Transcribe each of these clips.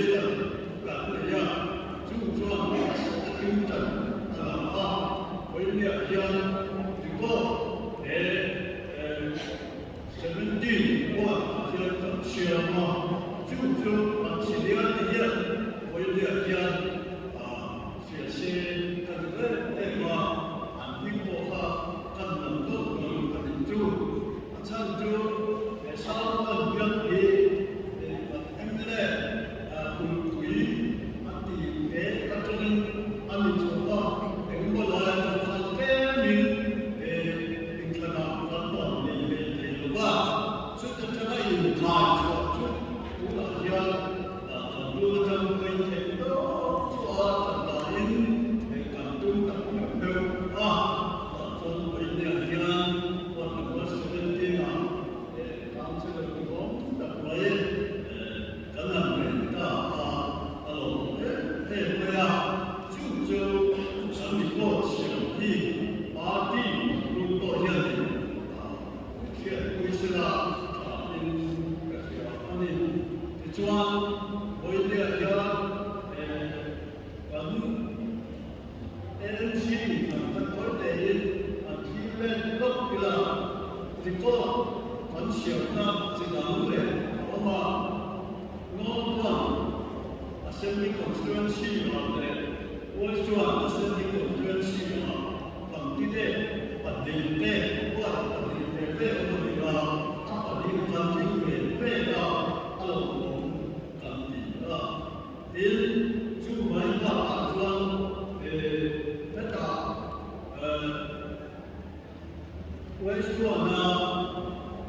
Minister kan nei a, chu chuan nasa takin ṭan a la a, Vawinia hian record he 17 ward ah hian kan siam a, chu chu kan senior te hian Vawinia hian hria se ka ti rem em a, an hming pawh kha kan lam deuh deuh a nih chu. A chhan chu he Southern bial hi kan mla Kulhpui an tih ve atangin a ni chho a, engemaw lai atang khan tlemin he inthlanah kan ban nei ve thei lo va, chuta tanga inkai chhuah chu tunah hian kan tun atang mai theih tawp chu a that dahin hei kan tum tak meuh meuh a, tah chuan Vawinia hian Ward number 17 ah Councillor duhawm tak mai kan han nei ta a, a lawmawm em em mai a, chu chu kan report siam hi party rum pawh hianin hriatpui sela tha in ka hria a ni. Tichuan, Vawinia hian kan ANC an kan hawi tein an thlir let lawk ila, record kan siamna chi dang leh a awm a, North One Assembly Constituency ah leh West One Assembly Constituency ah candidate pahnihte ward pahnih ve ve awm a ni a, a pahnih kan tling ve ve a, a lo awm kan ti a. Tin, chu mai bakah chuan hetah West Chuana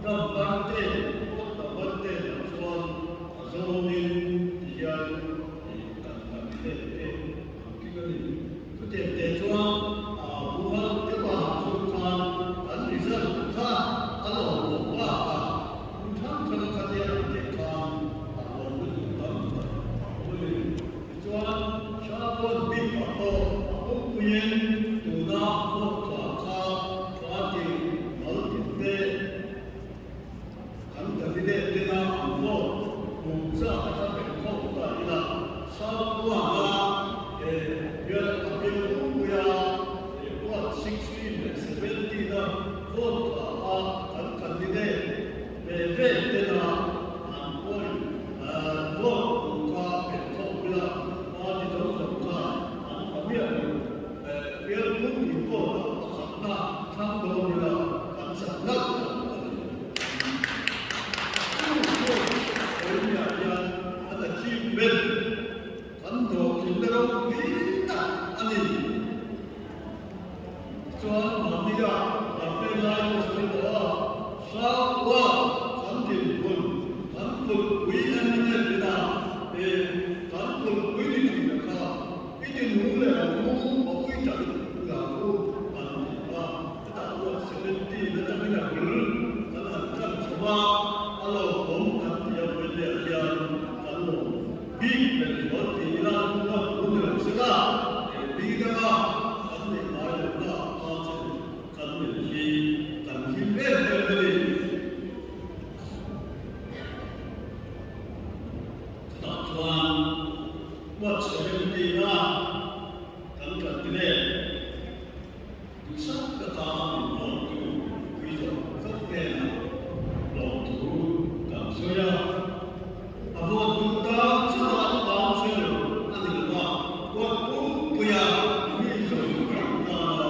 number 10, ward number 10 ah chuan a zawngin ti hian kan candidate te an tling a ni. Chutiang te chuan Muhal deuhah chu khan kan result kha a lawmawm bakah hmun hrang hrang khatia an teh khan a lawm lutuk tam tak a awm a ni. Tichuan, Shahpur bikah pawh a pumpuiin tuna vote tla kha party mal tin te kan candidate tena an vote hmuh zat a kha belh khawp ta ila, Shahpur-a bial a bial pumpuia ward 16 leh 17 a vote tla a kan candidate ve ve tena an point vote hmuh kha belh khawp ila party dang dang khan an pa miah lo. Bial pumpuii vote ah pakhatna thlang dawn ila kan chak nalh nalh a ni. Chu chu Korea hian an achievement kan hlawhtlinna ropui tak a ni. Tichuan mahnia kan pen lai pawh sawi tawh a, Hrangkua kan dinhmun kan kulhpui MNF ina e kan kulhpui ni thin a kha i dinhmun leh ang u a ui tak la u an ti a, hetah chuan 17 atangin a bul kan han tan chho a, a lo awm kan ti a vawileah hian kan lawm bik belh zual ti ila huat thu ni lo sela he bik danga kan neih ngai lohna a chen kan neih hi kan hlim em em a ni. Chutah chuan huat chhe remtina kan kal ti nen duhsak taka min vawngtu pui zawk zawk hnenah lawmthu kan sawi a. A vawt duh ta chutah council a ni lo va, huat pumpuia mi zawng zawng tana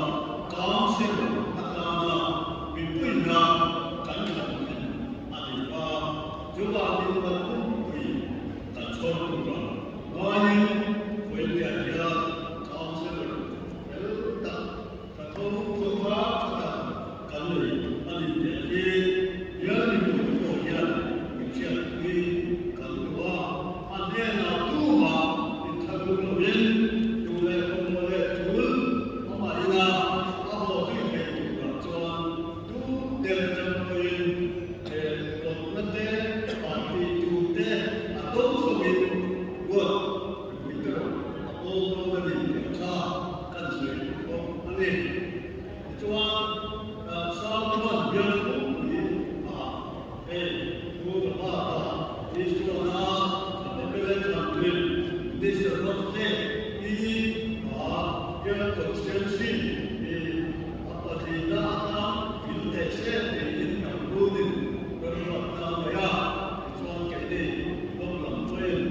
council atana mipuina kan thlan thin a ni a, chuvangin kan pumpui kan chhawr tur a ngaiin Vawiinah hian. Minister bawk se i a bial constituency i a pahnihna atan min teh se tiin kan runin kan ruat ta mai a, tichuan keini bawk lam pawhin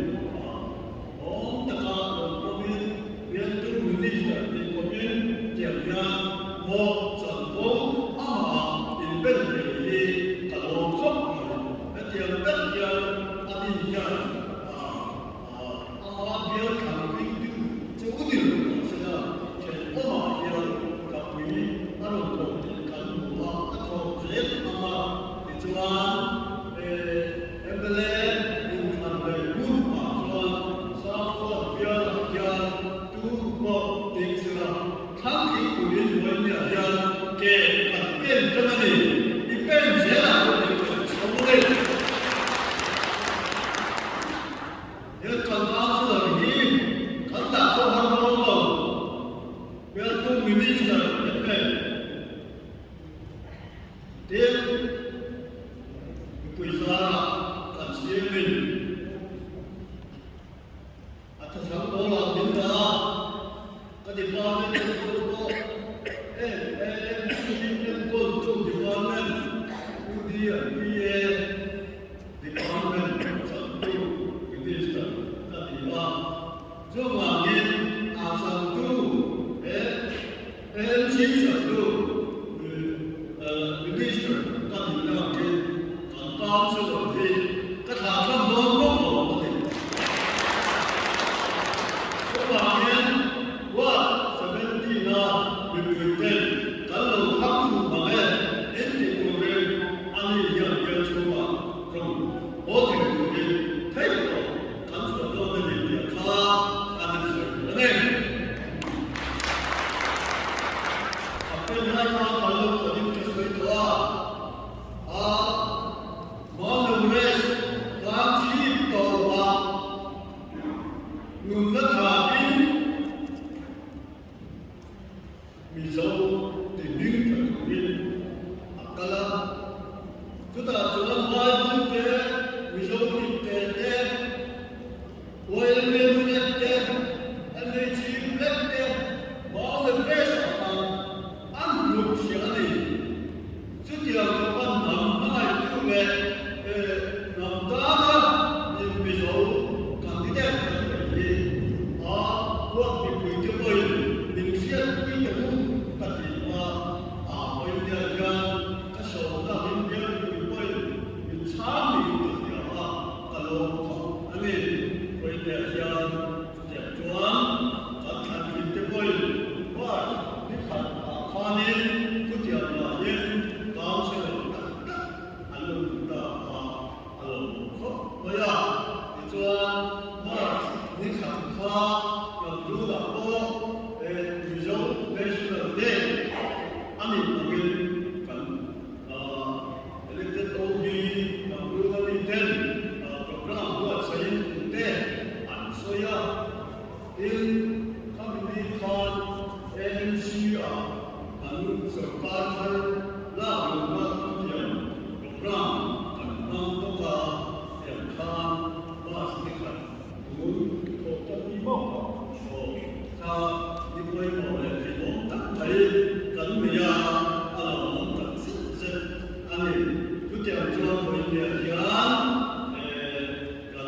a awm taka rawn pawmin bialtu Minister tih pawmin tiang hian mawh chanvo amah inbel thei hi ka lawm khawp mai. Hetiang tak hian a nin hian Amah bial thlan ringtu che u ni lo mah sela, thenawmah hian ka pui a rawn thawk tih kan hmu a, a thawk zel ang a. Tichuan, mla inthlan leh hunah chuan South bialah hian tu pawh ding sela, thlang tling turin Vawinia hian ke kan pen tan a ni. I pen zelah pawh in kan chho a ni. He kan councillor hi kan dah pawh har dawn lo. Bialtu Minister te pek tin mipui zarah kan siamin a thasang bawlah min dah a, ka department enkawl pawh AMC enkawltu department UDPA Department changtu Minister ka ni a, chuvangin a changtu he AMC changtu Minister ka nih avangin kan Councillor hi ka thlah thlam dawn bawk lo a ni. Chuvangin Ward 17 a mipuiten kan lo thlang fuh mang e in tih turin A ni hian bial chhungah rawng haw thei turin theih tawh kan chhuah dawn a ni tih kha kan insawi duh a ni. A pen lai kha kan lo tawnin ka sawi tawh a, a Mount Everest tlang chhip tawpah nunna thain Mizo ti hming tha turin a kal a, chutah chuan Bible te, Mizo hit te te, YMA flag te, MHC flag te, Mount Everest ah khan an hlut hria a ni. Chutiang khawpa hnam hmangaihtu leh hnam tana Mizo candidate kan neih hi a huat mipuite pawhin min hriatpui ta u ka ti a, a hawi hian hian ka sawmna min bialpui pawhin min chhang niin ka hria a, ka lawm khawp a ni. Hawi hian chutiang chuan kan thlanthinte pawhin March ni khat ah khanin chutiang lahin councillor tak tak an lo duh ta a, a lo awm khawp mai a. Tichuan March ni khat kha Lamrunah pawh Mizo National Day a nih angin kan Elected OB Lamruna miten programme buatsaih tute an sawi a. Tin, khami ni khan ANC ah kan sorkar thar lak lohna thutiam programme kan hmang bawk a, tiang khan bus ni khat tun thawh ta ni bawk a, aw kha ni pawimawh leh theihnawm tak mai kan nei a, a lawmawm tak zet zet a ni. Chutiang chuan Vawiinniah hian kan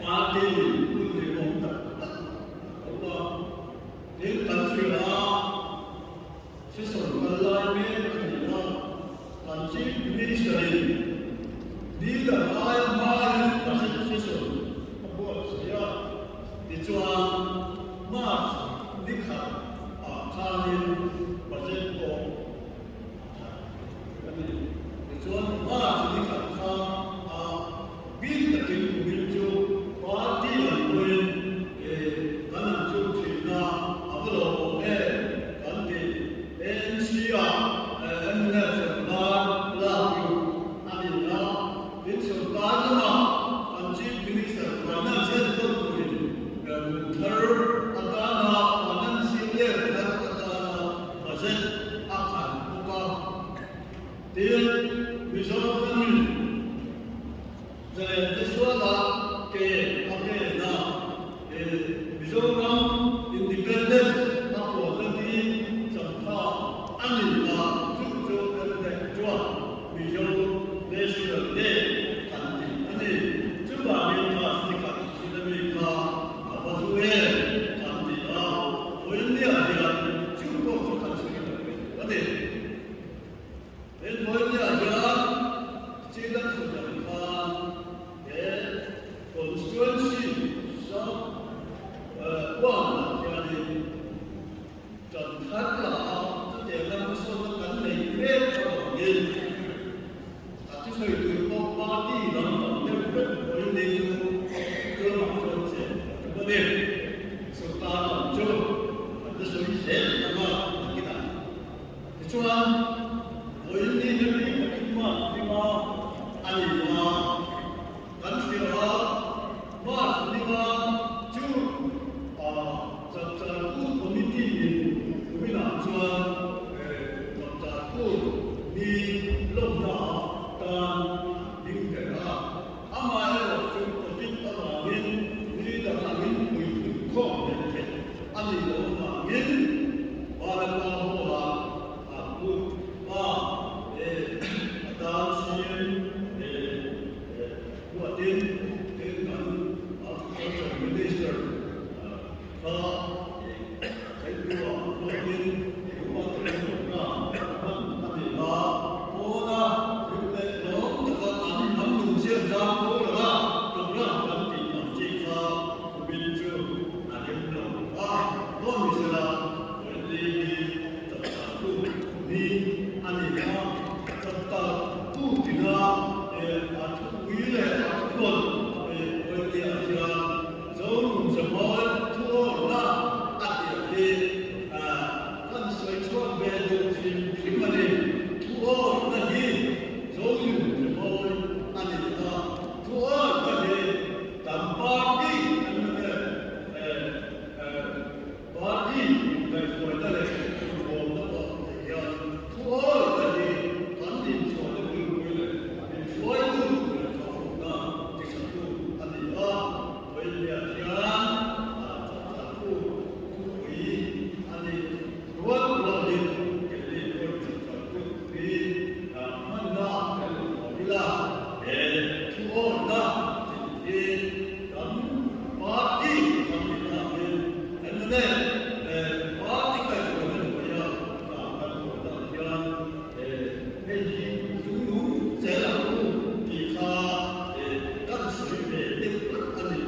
Party hun hlimawm tak tak a awm a, tin kan hria a, session kal lai mek a ni a, kan Chief Minister in.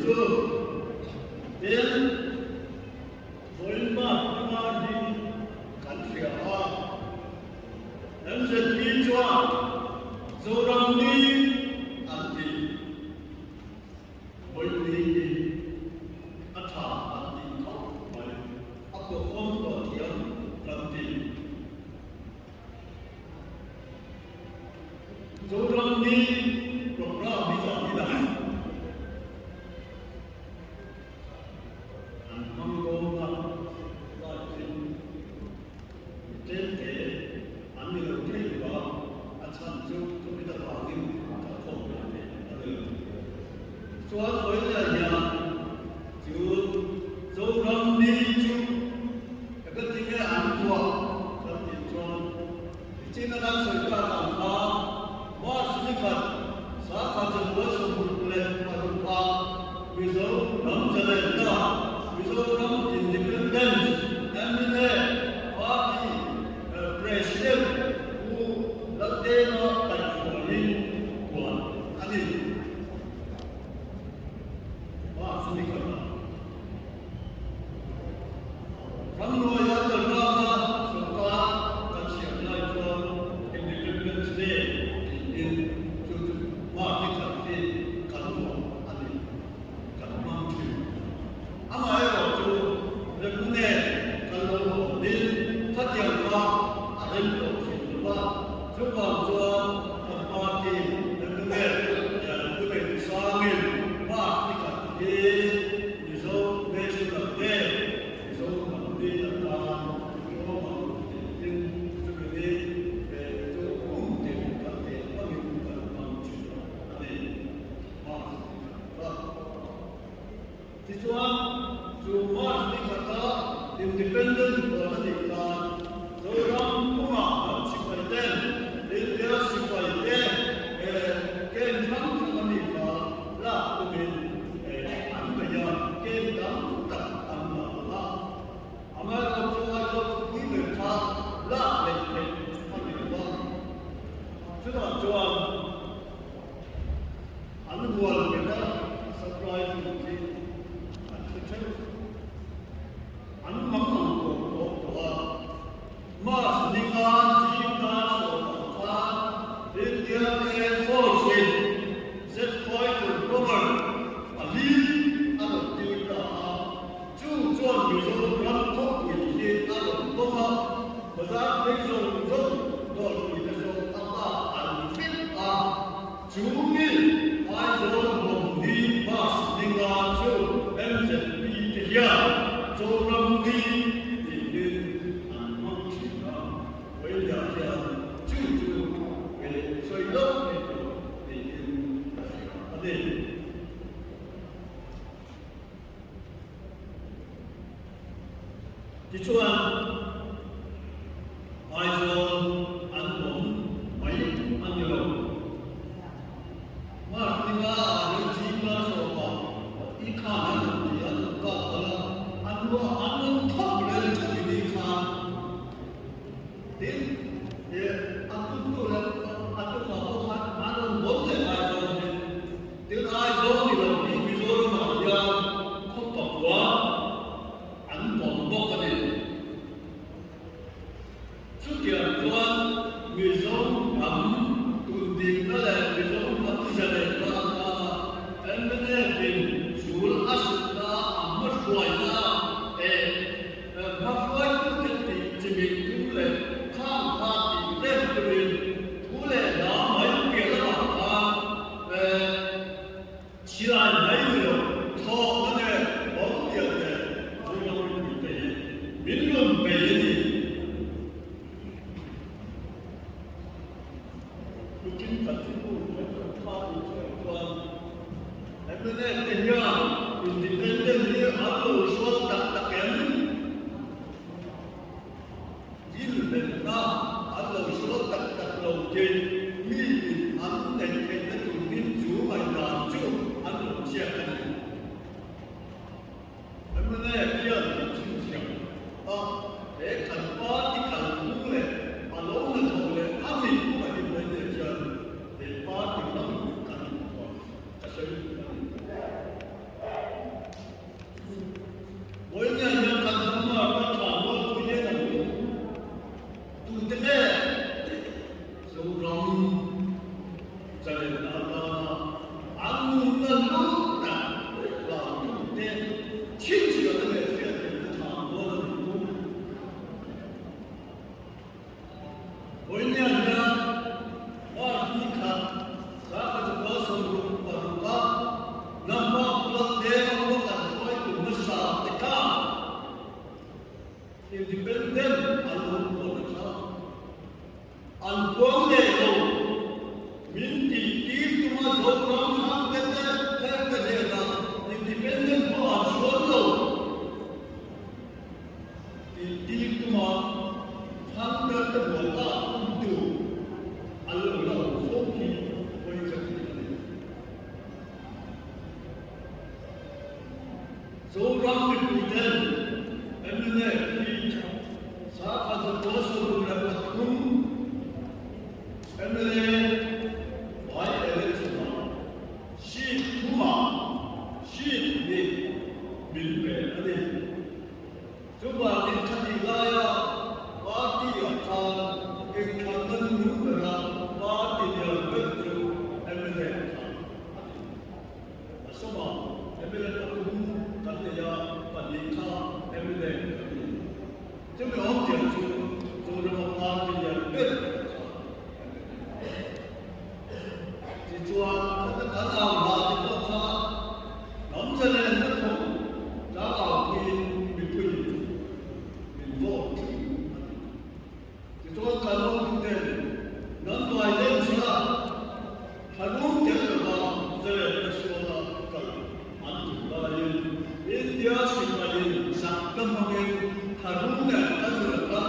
chu. Tin, vawiin bak hmanga hi kan hria a. MZP chuan Zoram ni an ti. Vawiin ni hi a tha an ti khawp mai. A perform tawh thiam kan ti. Zoram ni program hi zah ni lah. An hmang dawn a, laichin mi tlemte an ni lo thei lo a, a chhan chu covid avangin kalkhawm ve theih a ni lo. Chuan vawiin hian chu Zoram ni chu Engati nge an vuah kan tih chuan Nichin a kan sawi tak ang kha March ni khat sakha chawhmua 66 ah Mizo ram zalenna, Mizoram Independence, mla Party President Pu Laldenga kaihhruaiin puan a ni. March ni khat ah. Ramhnuaia kalraka sawrkar kan siam lai chuan Independence Day tiin chu chu March ni khat hi kan vuah a ni, kan hmang thin. Amaherawh chu remna kan lo awmin khatiang kha a rem tawh thin lo va, chuvang chuan kan party remna thunei sangin March ni khat hi Mizo National Day, Mizo hnam ni atan tlawm ang tiin chumi ni chu kum tin kan teh hmangin kan hmang thin a ni. March ni khat kha. Tichuan, chu March ni khata Independence puan a nih khan Zoram pumah kan sipai ten India sipai te ken hrang hrang a nih kha lak tumin an bei a, ken tam tak an la a. Amaherawhchu chu Aizawl khawpui ber kha lak leh theih a ni lo va. Chutah chuan an hual bet a, supply tur hi an hre theuh. An mang ang tawh tawh tawh a. March ni nga zing dar sawm ang khan Indian Air Force in Jet fighter bomber pali a rawn tir ta a, chu chuan Mizoram khawpui hi a rawn bawm a, bazar phei zawng zawng dawrpuite zawng a kap an vek a, chu mi Aizawl bomb hi March ni nga chu MZP te hian Zoram ni tiin An hmang thin a, Vawilah hian chu chu ve sawi lo thei tur niin ka hria a ni. Tichuan, Aizawl an awm mai a ni lo. March ni nga ah hian Zingla sawma i khan an rawn ti an rawn kap kal a, an ruah an rawn thawk rel thawk i ni khan. Tin, a tuntu leh a tukah pawh khan an rawn bawm leh Aizawl hi. Tin, Aizawl ni lo hi Mizoramah hian khaw pakua an bawm bawk a ni. Chutiang chuan Mizo hnam tundinna leh Mizo hnam zalenna atana MNF-in zul a sutna, a hmahruaina eh hmahruaitute tih chimih tum leh khang kha tih rem tumin thu leh hla mai piah lamah khan eh Chilai mai ni lo, thawkna nen bawm lian leh Zoram mipuite hi min rawn bei a ni. Tukin kan thilhur kan rawn tha tih chuan chuan mnf te hian independent hi an lo hrual tak tak em? Inhlenna an lo hrual tak tak lo tih miin an neih theihna turin chu ngaihdan chu an rawn chhiat a ni. Mnf hian min chhinchhiah a, he Independent an lo puan a kha. An puang leh lo. Min tih tir tuma Zoram chhangte te herte hnenah Independent pawh an sual lo. Tih tir tuma chhangte te bualta umtu an lo la awm fo hi pawi ka ti a ni. Zoram mipuiten mnf hi sakha zakua 13 mla by election ah seat thumah seat hnih min pe a ni. Chuvangin khatih laia party ah khan engthlanna nung bera party lian ber chu mnf kha a ni. A sawma mla pathum kan nei a, pahnih kha mla kan ni. Chumi awmzia chu Zorama party lian ber kha mla. Tichuan khata kan au hla te pawh kha hnam zalen na tho tlang au puiin mipuiin min vote tling a ni. Tichuan kan awmtuten nan vai lem sela thanung tel lova zalenna suala kal an tum laiin India sipain sakna hmangin thanung leh kan rawt a,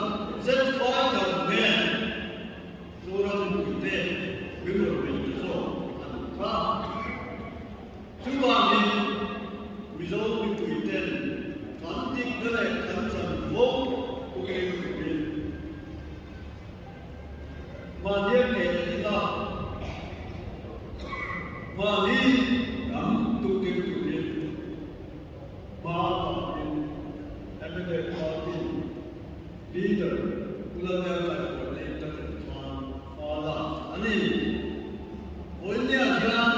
jet fighter nen Zoram mipuite min rawn bei ta zawk a nih kha. Chuvangin Mizo mipuiten kan dikna leh kan chanvo tukin turin mahnia ke ila mahni ram tukin turin hma lakin mla party leader Pu Lalnelkaihpawh nei ta tel khan hma lak a ni. Vawinia hian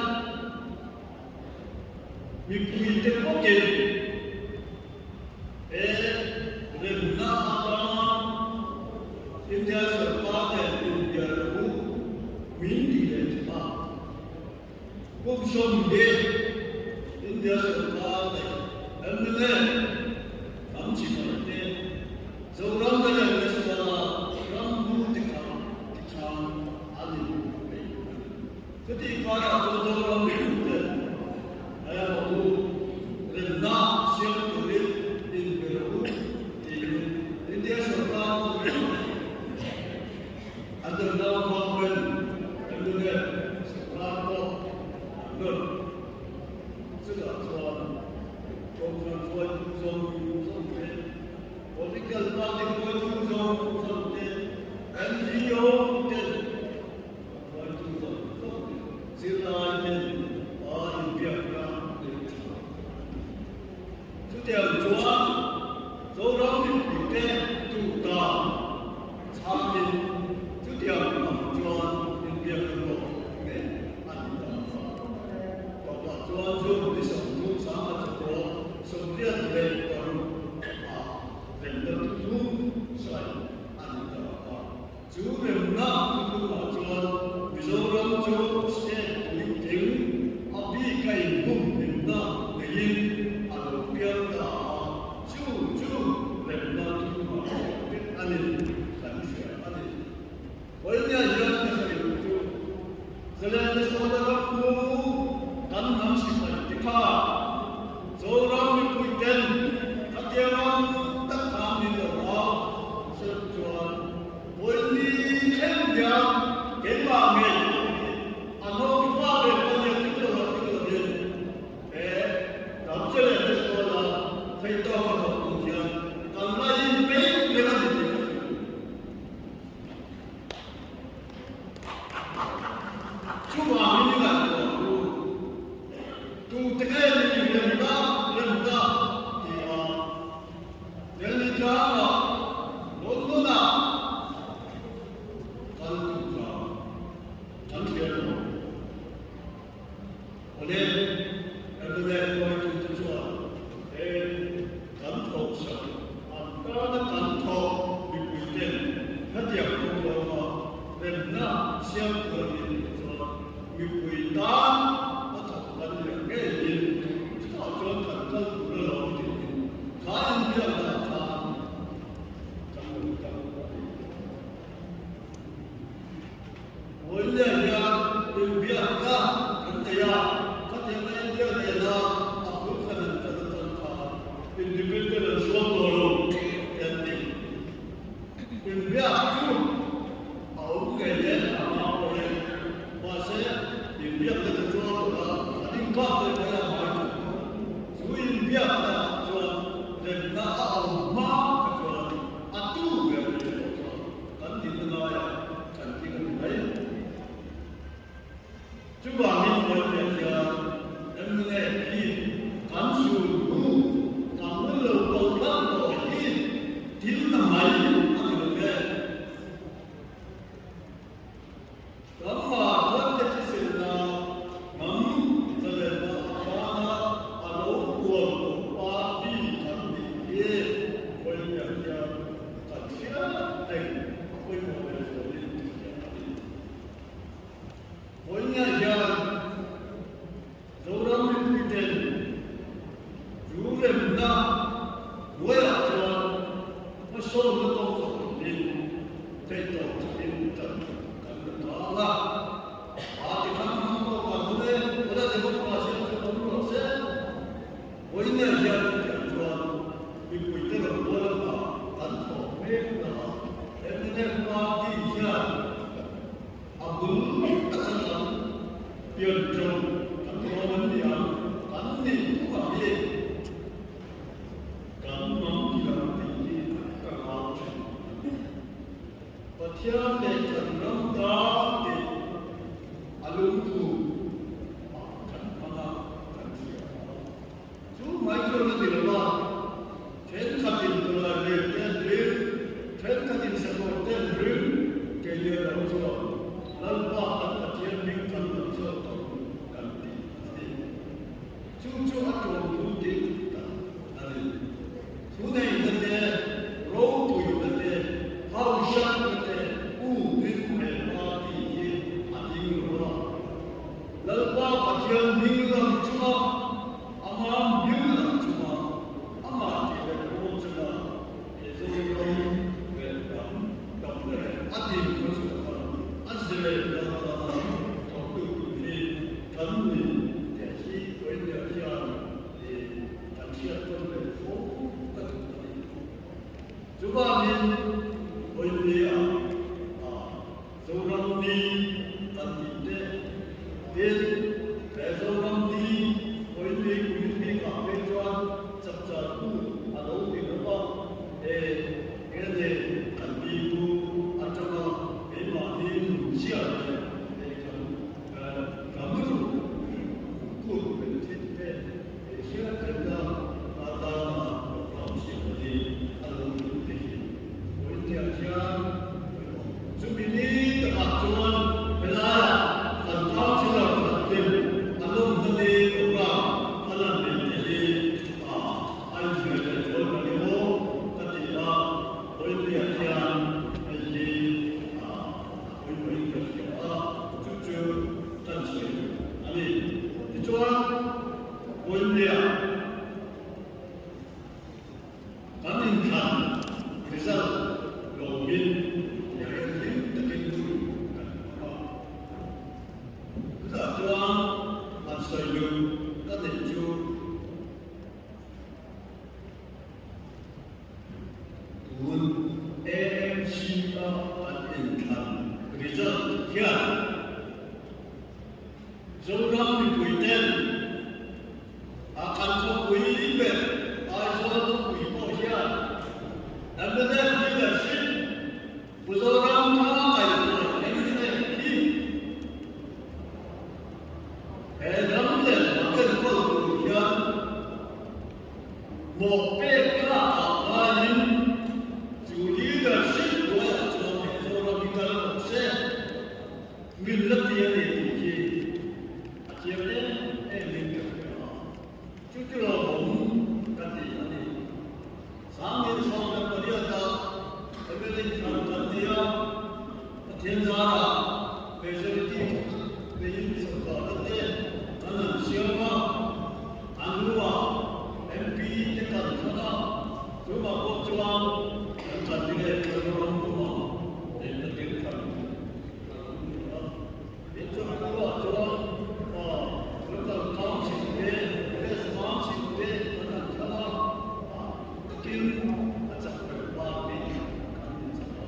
mipuite bawkin he remna atanga India sorkar nen inbialna hu min ti leh thin a. Kum 20 India sorkar leh mla hnam chibai te Zoram Zalen National-a ram hmu te kha tikhan an inhmuh peih a ni. Chutih karah chuan Zoram mipuite aia rawh u, remna siam turin inbe rawh u tiin India sorkar pawhin Underground Government mla sorkar pawh an nawr. Chutah chuan Kohhran hruaitu zawng zawng te, Political party hruaitu zawng zawng te, NGO ten hruaitu zawng zawng te, zirlai ten a inbiakna nei tha an ni. Chutiang chuan Zoram mipuite tuta chhangin chutiang ang chuan inbiakna pawh neih a ni ta a. Tawpah chuan June ni 30 1986 ah remna thuthlung saih a ni ta a. Chu remna thuthlungah chuan Mizoram chu state puitling a bik a inhumhimna neiin a lo piang ta a, chu chu remna thuthlungah hriat vek a ni kan hria a ni. Vawinia hian ka sawi duh chu Zalen Sawta ram hmu kan hnam sipai te kha Zoram mipui ten khatianga tak khan min lo au sel chuan Vawiini thleng hian keimah ngei pawh hi a naute pa ve pawh nia thil lo ah thil lovin he ram Zalen Sawta theihtawk a thawk tur hian kan la inpeih reng a ni tih ka hrilh. Chuvangin i ngaihtuah ru, tute nge ni remna remna ti a Delhi tlangah London-ah kal tura kan hriat lo. Awle, mla hruaitute chuan he kan thawhsak an tana kan thawk mipuiten hetiang kawng zawnga remna siam tur a nih tih chuan mipui tan a thawk kan lian ngeiin chutah chuan kan. na hnuaiah chuan hmasawnna kawng zawh turin theihtawp chakin tan kan la ta ang a. Party hrang hrang pawh kan awm e, tunah democracy ah chuan awm rawh se. Vawiinah hian chutiang chuan mipuite rawngbawla hna kan thawk mek naah mnf party hian a bul taka kan pian ṭawng kan rawn an ni ang, kan nih phungah hi kan mam thiam tih hi ka ngau ṭhin a ni. Pathian leh kan ram tan tih a lungthu ah kan hmang a, kan hria a. Chu mai chuan a ni lo a, thenkhatin tawlai vel te an ring, thenkhatin sakawr te an ring, kei leh lo chuan Lalpa kan Pathian hming kan lo chhuak tawh kan ti a ni. Chu chu a tuamtu dik tak a ni. Thuneihna te, ropuina te, hauhriatna te upin he party hi a ding lo a. Lalpa Pathian hming lam chunga, ama hming lam chunga, amah tih leh pawl chunga he Zoram leh ram damna leh a dinhmun chu kha a zirlai atana thawktu tur hi kan ni tih hi Koindia hian kan hriat tawn leh fo ka duh a ni. Chuvangin Koindia Zoram ni kan tih te tin he Zoram ni Koindia kumin bikah phei chuan chapchar hu a lo ti lo va, he nge kan ni pu atanga keimahni nunzia leh he kan Hnam ruh kut min thit te he hian enna atana ram siam hi a lo lut te hi Vawiintiah hian chumi ni takah chuan helaiah kan councillor khat hlim a lawmna ni program a lan nei te hi a inhmeh leh zual ka ni maw ka ti a, Vawiintiah hian hei hi Puipuiin ka hria a, chu chu kan sawi a ni. Tichuan, Puipuia kan inthlan result lawmin tiangin hlim takin hun kan hmang a. Chutah chuan han sawi luh ka neih chu, Tun AMC a an inthlan result hian Zoram mipui ten a kan khawpui ber Aizawl khawpui pawh hian mnf leadership Pu Zoramthanga kaihhruai mnf hi he ram leh hnam enkawl tur hian Mawh pek tlakah ngaiin chu leadership hnuaiah chuan he Zoram hi kal rawh se, min la ti a ni tih hi a chiang em emin ka hria a, chu chu lawmawm ka ti a ni. Sangin 18 ah MLA thlan kan ni a, Pathian zarah majority neiin sawrkarna te kan han siam a, a hnuah MP te kan thlan a, chuvang pawh chuan kan candidate Zoram puma eng takin kan kan awm ni a. Tin chumi hnuah chuan local council te, village council te kan han thlan a, takin a chak ber party kan inchak a.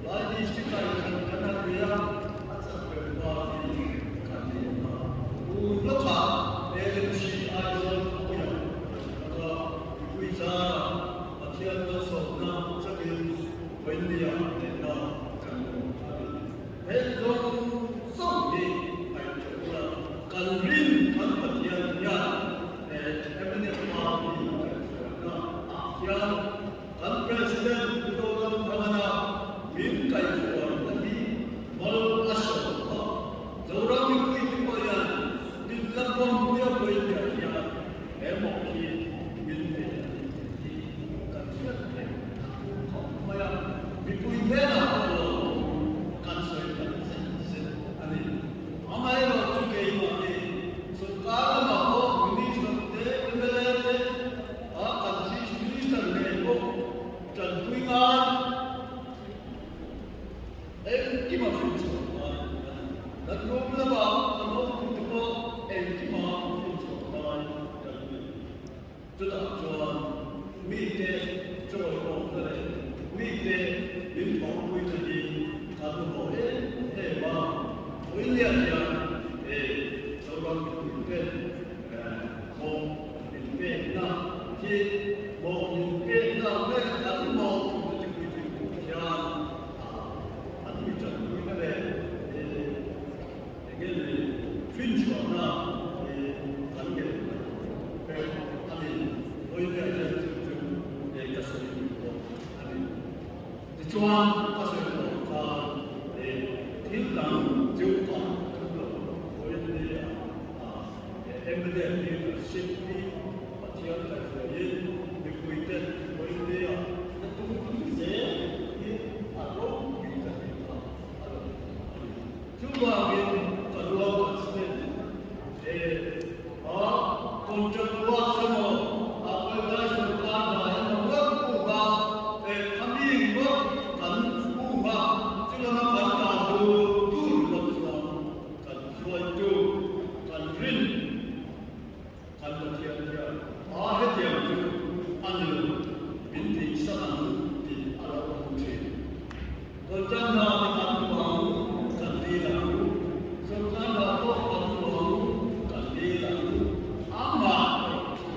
Lai district ah inthlan kan han nei a, a chak ber party kan ni a. Tun lawkah AMC Aizawl khawpuiah kan a, mipui zarah Pathian malsawmna changin Vawinia nena kan awm a ni. Heng zawng zawng hi ngaihtuah ula, kan rin kan Pathian hian he mnf party kan hruaina ah hian Kan President Pu Donald Trump-a min kaihhruaina hi mal a sawm a, Zoram mipui te pawh hian min la pawm piau mai piah hian he mawh hi min nei a ni tih hi kan hriat theih a tul khawp mai a, mipui hnenah pawh lo kan sawi tak zet zet a ni. Amaherawhchu keimahni sawrkar lamah pawh Minister te, mla te a kan. Chutah chuan mite chawiawmna leh mite min thawhpuina hi kan mamawh em em a. Vawiinliah hian he Zoram mipuiten mawh min pekna hi mawh min pekna nge kan mawh phurhna tipuitling tur hian an mi tanpuina leh Enge ni finchhuahna hi kan ngen pek a ni. Vawinia hian chu chu ei ka sawi duh bawk a ni. Tichuan ka sawi tawh khan e thil dang chu ka tum lo. Vawinia MLA leadership hi Pathian kaihhruaiin mipuiten vawinia na tum zel hi a ropui ka ti kha a lo a ni. Chuvangin ka ruang kan spend e a contract works emaw a khawilai sorkar hna emaw ngawt puk a e khami ngawt kan puk a chulama kan dan dur dur ringawt chuan kan hruaitu kan rin kan Pathian hian a hetiang chu a ni lo min tihsan ang tih a lo awm thin. Sorkar hna te kan hmu ang, kan dil ang. Sorkar hna pawh kan hmu ang, kan dil ang. Amah erawh chu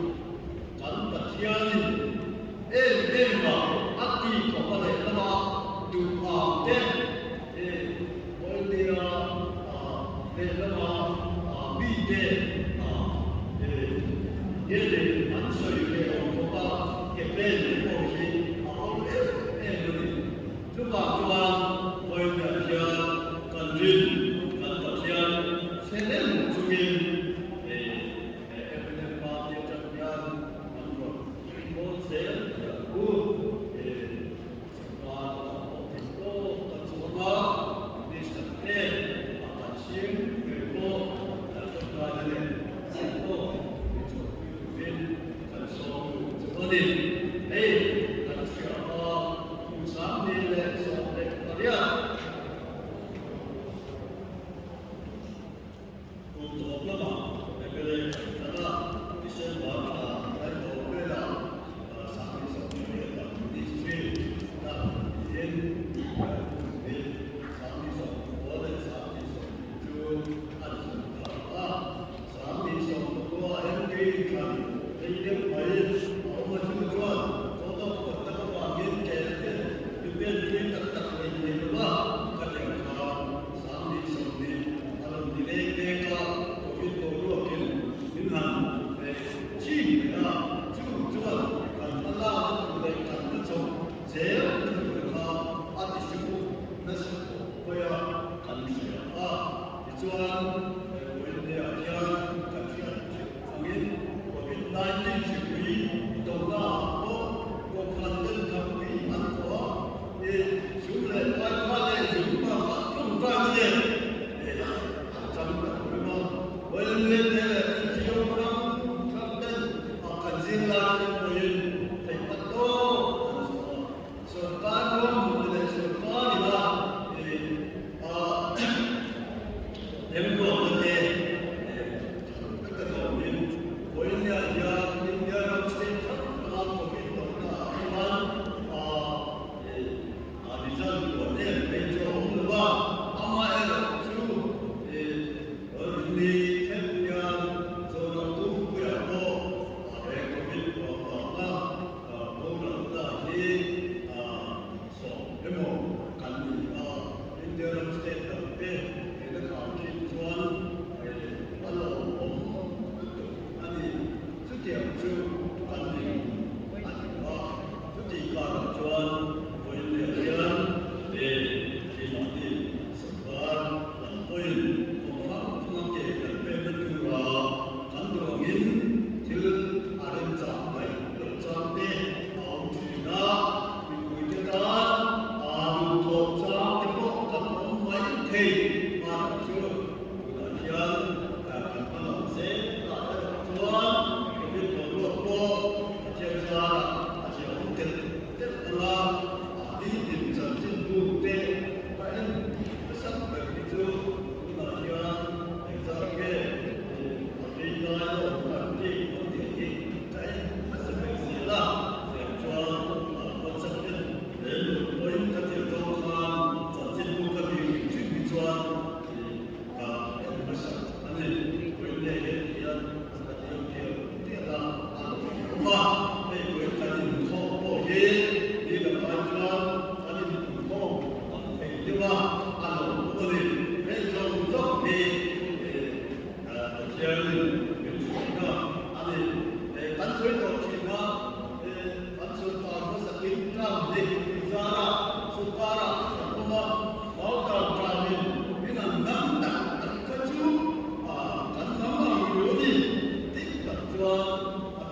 kan Pathianin em em a a ti khawp a leh lama duh ang te e Oilnia leh lama mite e nge leh an sawi ve awm khawp a ke pen te pawh hi a awm em em a ni. Chuvang chuan Vawiinah hian kan rin kan Pathian chhe reng chungin he MLA party atang hian an rawn hawn zel tih ang u. He sorkar lakah pawh theih tawk kan chuang a, minister te a kan chhing ngei pawh kan tawngtaina leh theih tawk min chhuahpui turin kan sawm duh chu a ni. Hei kan hria a. Kum 2018 kum tawp lamah MLA kan thlan a, December thla lai tawp velah 2018 ah Ministry lam niin kum hnih 2019 chu an thlan ta a. 2019 MP thlan rei deuh mai a awm a chu chuan code of conduct avangin kehna te prepare tui tak tak nei thei lo va, ka tiang khan 2020 a rawn ti lek lek a, Covid boruakin min han chim mai a, chu chuan kan hma lakna tur leh kan hma chho zel tur kha a ti sikuk nasa khawp mai a kan hria a. Tichuan, Vawiinniah hian kan hriat theuh angin Covid 19 hripui donaah pawh Kohhran ten thapui an thawh a, i zum leh paikha leh zum bakah tawngtai na nen an chang ta thawm a. Vawiinniah te leh NGO hrang hrang ten a kan zirlai te pawhin theihpat tawk an chhuah a. Sorkar ruahmanna leh sorkar ina remruatna te tha taka zawmin Vawiinniah hian India ram state hrang hranga Covid tawrhna ah chuan result puan em phei chu a awm lo va, amaherawhchu rinni thleng hian Zoram Tumpuiah pawh he Covid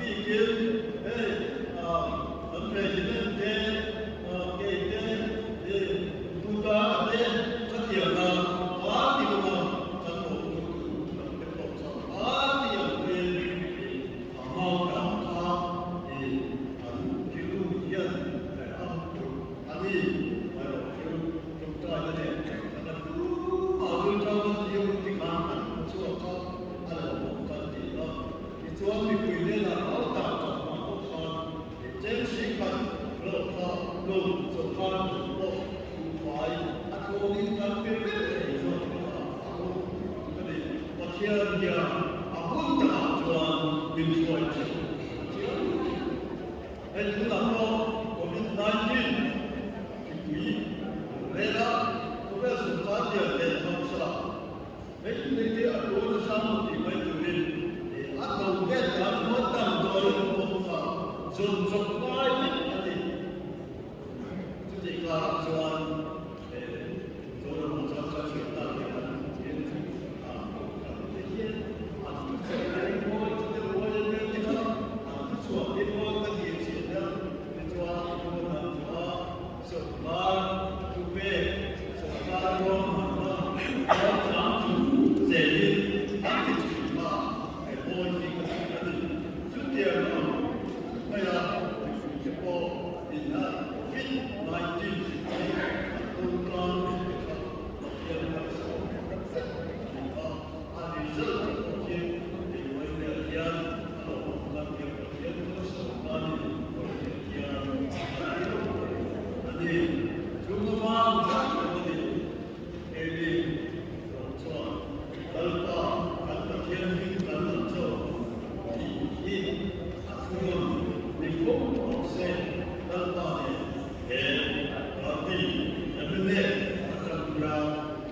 bikin hei kan President te, kei te, Buddha te khatianga party lama kan mawhphurtu lam te pawh kha party ang pawhin a mautam kha an rilru hian a hmu tur a ni. Amaherawhchu tawngtaina leh kan a tumah chu Chauhan Diu ti khan an hmu chhuak a, a lo awm kan ti a. Tichuan mipui hnenah raltah kan hmang pawh khan Chelsea khat hlawh kha loan sawrkar hmun pawh buhfai a tlawmin kan pe vek thei zawk kha a awm ka ni. Pathian hian a hun takah chuan min hruai thei a chiang mai. Hei tunah pawh Covid 19 mipui lo rel a, khawvel sawrkar lian leh hausa Hei te a tuar nasa maw tih mai turin a do let dan emaw damdawi emaw pawh kha zawn chawp ngai vek a ni. Chutih karah chuan Mizoramah chuan kan sawi tak hian thil a kan te hian an thuchhuah hi mawi chu deuh mawi a nia ti kha an thuchhuah hi mawi ka ti thin a, tichuan tunah chuan Sawrkar thupek, sawrkar ruahmanna kaltlang chu zelin an ti thin kha he mawi hi ka ti a ni. Chutiang ang maia mipuite pawh ina Covid 19 hripui an do tlang te kha Pathian malsawm tak zet a ni a, a result te pawh hi engmawih vel hian a lo awm kan tia Pathian malsawmna ni Pathian hian a ti lo a ni. Chu hma zat lo a ni. Keini zawng chuan Lalpa kan Pathian hming kan lam chauh tih hi a thunawn ni fo rawh se. Lalpa nen he party mla atang hian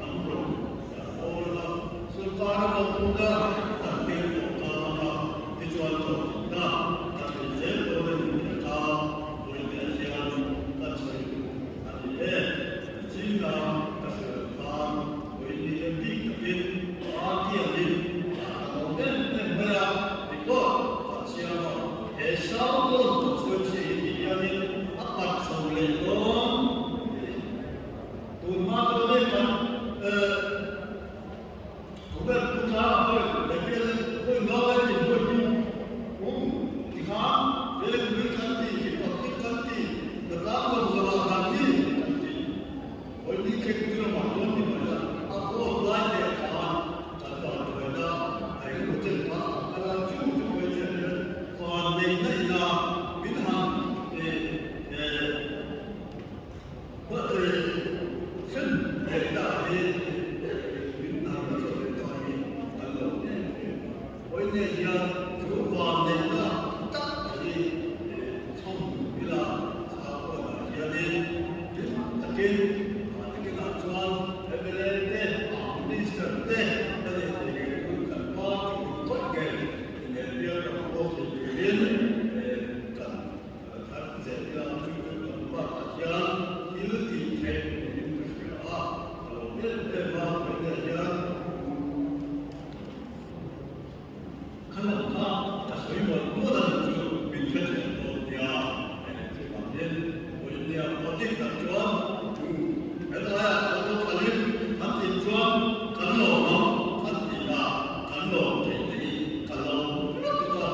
an rawn kan hawl a, sawrkar a kalpuna kan tel tawh ta ang a, tichuan hlawhtlinna kan nei zel dawn a ni tih kha vawiinah hian kan sawi duh a ni e. Nichinna ka sawi ang khan vawiin ni bik takin party angin a lo em em mai a, record kan siam a, he South Constituency hi ti hianin a pat chho leh dawn. Tun hma chuan hei kan khawvel pu tlang ah pawh Lebian in hawi ngau lai tin hawi pu um ti khan Vengpui kan ti, Republic kan ti, Latlang zawng zawng ah kan ni kan ti. Hawi ni khek chu ramah chuan ni mai la, a vote lai teh khan kan van thuaina a engemaw chen kha a kal a, chu chu hawi chian hian van neihna ina min han Kan zirna chu chu kan bakah hian thil tih theih niin ka hria a, ka lo em em a, vawiinah hian kha lam kha ka sawi mawlh mawlh a nih chu min hrethiam dawn nia, chuvangin vawiinnia pawh dik tak chuan helaiah kan lo khalin kan tih chuan kan lawm ang kan tih a, kan lawm theih te hi ka lo lutuk a.